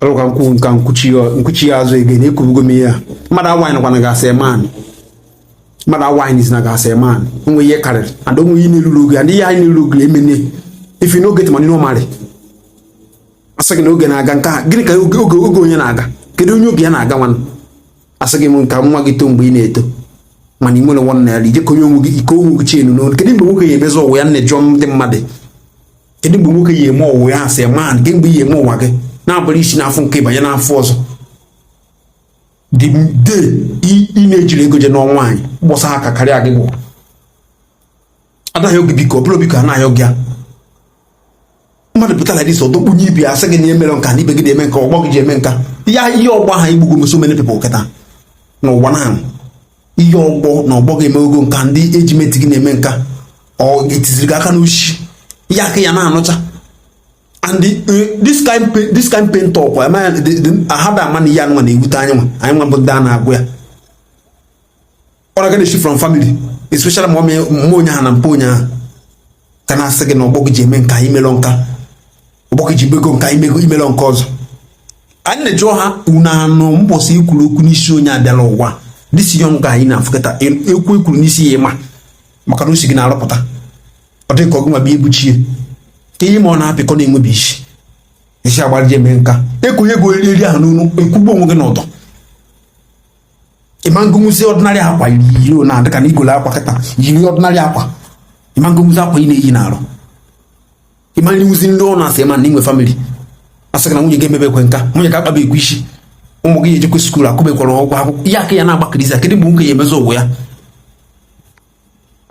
Ọrụ ka nkwu nka nkwuchi ya azụ ege na ekwubugo m ihe a. Mmadụ awine kwana gị as a man. Mmadụ awine is na gị as a man. Onwe ihe karịrị and onwe ihe na-eruru oge and ihe anyị na-eruru oge emene. If you no get money, no marry. Asị gị na oge na-aga nke a, gịnị ka oge onye na-aga? Kedu onye oge ya na-aga nwanụ? Asị gị m nka nwa gị too mgbe ị na-eto, mana ị nwere ₦1 ije konye onwe gị ike onwe gị chenu n'onu. Kedu mgbe nwoke ya emezi ụwa ya? Nne, jụọ ndị mmadụ, kedu mgbe nwoke ya eme ụwa ya asị man? Ke mgbe ya eme ụwa gị na-abụrụ isi n'afọ nke banye n'afọ ọzọ? The day ị na-ejiri ego je n'ọnwa anyị gbọsa ha ka karịa gị gwụ anaghị oge. Biko, ọ bụrụ biko, anaghị oge a mmadụ pụta like this, ọdọkpunye ibi, asị gị na emere nka na ibe gị na-eme nka, ọgbọ gị ji eme nka ya. Ihe ọgbọ ahụ igbugo m so many people kịta n'ụwa na ihe ọgbọ na ọgbọ ga-eme ogo nka, ndị ejimeti gị na-eme nka, ọ etiziri gị aka n'ushi ihe aka ya na-anụcha. And this kind pain talk, ahada ama na ihe anụnwa na-ewute anyị nwa, anyị nwa bụ ndị a na-agụ ya. Ọ na na-esi from family, especially ma mma onye ahụ na mpa onye ahụ ka na-asị gị na ọgbọ gị ji eme nka, imelọ nka, ọgbọ gị ji mego nka, imego imelọ nke ọzọ. Anyị na-ejụọ ha, unu anụ mbọsị ikwuru okwu n'isi onye abịala ụwa? This young guy na-afụkịta ekwu ekwuru n'isi ya, ịma maka na osi gị na-arụpụta, ọ dị ka ọgụ nwa bịa egbuchie ka ihe ma ọ na-apịkọ na-enwebi isi isi agbariji eme nka ekonye ego eri ahụ n'onu ekwugbu onwe gị n'ụdọ. Ịma ngụnwụzi ordinary akwa yiri na dịka na igolo akwa kịta yiri ordinary akwa. Ịma ngụnwụzi akwa ị na-eyi n'arụ. Ịma nriwuzi ndị ọ na-asị ma na inwe family, asị gị na nwunye gị emebekwe nka, nwunye gị akpaba ekwu isi, ụmụ gị ejekwe school, akwụbekwara ụgwọ akwụkwọ. Ihe aka ya na-agbakọrịzi. Kedu mgbe nwoke ya emezi ụwa ya?